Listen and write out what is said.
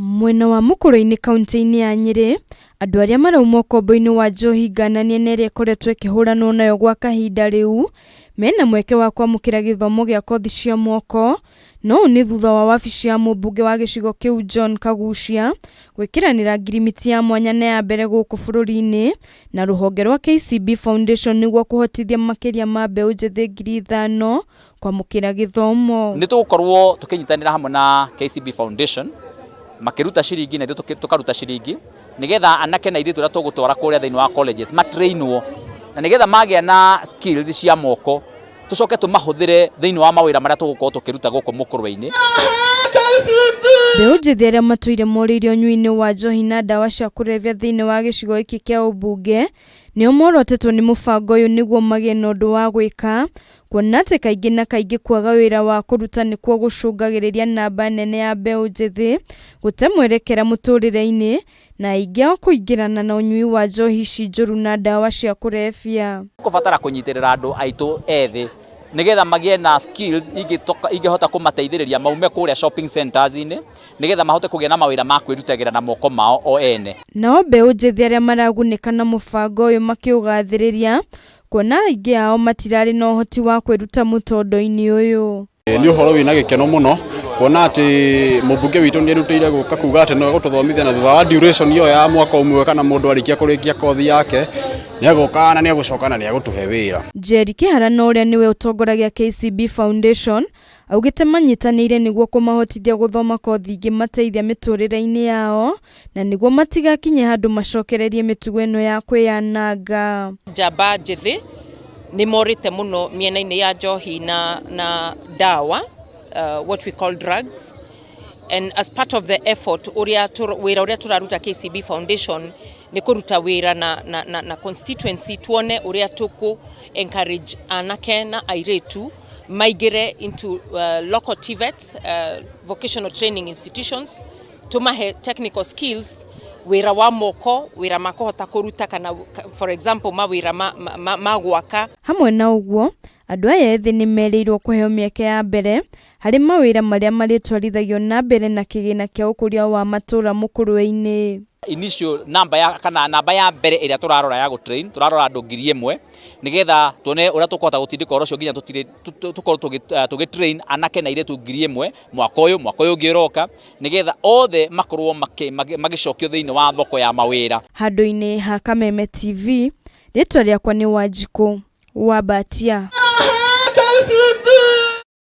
Mwena wa Mũkũrwe-inĩ kauntĩ-inĩ ya Nyĩrĩ, andũ arĩa marauma ũkombo-inĩ wa njohi ngananie na ĩrĩa ĩkoretwo ĩkĩhũranwo nayo gwa kahinda rĩu, mena mweke wa kwamũkĩra gĩthomo gĩa kothi cia moko, no ũũ nĩ thutha wa wabici ya mũmbunge wa gĩcigo kĩu John Kaguchia gwĩkĩranĩra ngirimiti ya mwanya na ya mbere gũkũ bũrũri-inĩ na rũhonge rwa KCB Foundation nĩguo kũhotithia makĩria ma mbeũ njĩthĩ 5000 kwamũkĩra gĩthomo. Nĩ tũgũkorwo tũkĩnyitanĩra hamwe na KCB Foundation makĩruta ciringi na ithuĩ tũkaruta ciringi nĩgetha anake na airĩtu arĩa tũgũtwara kũrĩa thĩinĩ wa colleges matrainwo na nĩgetha magĩa na skills cia moko tũcoke tũmahũthĩre thĩinĩ wa mawĩra marĩa tũgũkorwo tũkĩruta gũkũ Mũkũrwe-inĩ. Mbeũ njĩthĩ arĩa matũire morĩire ũnyui-inĩ wa njohi na ndawa cia kũrebia thĩinĩ wa gĩcigo gĩkĩ kĩa ũmbunge nĩo morotetwo nĩ mũbango ũyũ nĩguo magĩe na ũndũ wa gwĩka kuona atĩ kaingĩ na kaingĩ kwaga wĩra wa kũruta nĩkuo gũcũngagĩrĩria namba nene ya mbeũ njĩthĩ gũte mwerekera mũtũrĩre-inĩ na aingĩ ao kũingĩrana na ũnyui wa njohi ici njũru na ndawa cia kũrebia. Kũbatara kũnyitĩrĩra andũ aitũ ethĩ nĩgetha magĩe na skills ingĩhota kũmateithĩrĩria maume kũrĩa shopping centers-inĩ nĩgetha mahote kũgĩa na mawĩra ma kwĩrutagĩra na moko mao o ene. Nao mbeũ njĩthĩ arĩa maragunĩka na mũbango ũyũ makĩũgathĩrĩria kuona aingĩ ao matirarĩ na ũhoti wa kwĩruta mũtondo-inĩ ũyũ. Nĩ ũhoro wĩna gĩkeno mũno kuona atĩ mũmbunge witũ nĩ erutĩire gũka kuga atĩ no egũtũthomithia na thutha wa duration ĩyo ya mwaka ũmwe kana mũndũ arĩkia kũrĩkia kothi yake nĩ egũka na nĩ egũcoka na nĩ egũtũhe wĩra. Njeri Kĩhara na ũrĩa nĩwe ũtongoragia KCB Foundation augĩte manyitanĩire nĩguo kũmahotithia gũthoma kothi ingĩmateithia mĩtũrĩre-inĩ yao na nĩguo matigakinye handũ macokererie mĩtugo ĩno ya kwĩyananga. Njamba njĩthĩ nĩ morĩte mũno mĩena-inĩ ya njohi na ndawa, what we call drugs, and as part of the effort ũrĩa wĩra ũrĩa tũraruta KCB Foundation nĩ kũruta wĩra na constituency tuone ũrĩa tũkũ encourage anake na airĩtu maingĩre into local TVETs, vocational training institutions, tũmahe technical skills, wĩra wa moko, wĩra makũhota kũruta kana for example mawĩra ma gwaka. Hamwe na ũguo, andũ aya ethĩ nĩ merĩirwo kũheo mĩeke ya mbere harĩ mawĩra marĩa marĩtwarithagio na mbere na kĩgĩna kĩa ũkũria wa matũũra Mũkũrwe-inĩ. Initial namba ya kana namba ya mbere ĩrĩa tũrarora ya gũtrain, tũrarora andũ 1000 nĩgetha tuone ũrĩa tũkũhota gũtindĩka ũhoro ũcio nginya tũkorwo tũgĩtrain anake na airĩtu 1000 mwaka ũyũ, mwaka ũyũ ũngĩ ũroka, nĩgetha othe makorwo magĩcokio thĩinĩ wa thoko ya mawĩra. Handũ-inĩ ha Kameme TV, rĩtwa rĩakwa nĩ Wanjikũ wa Mbatia.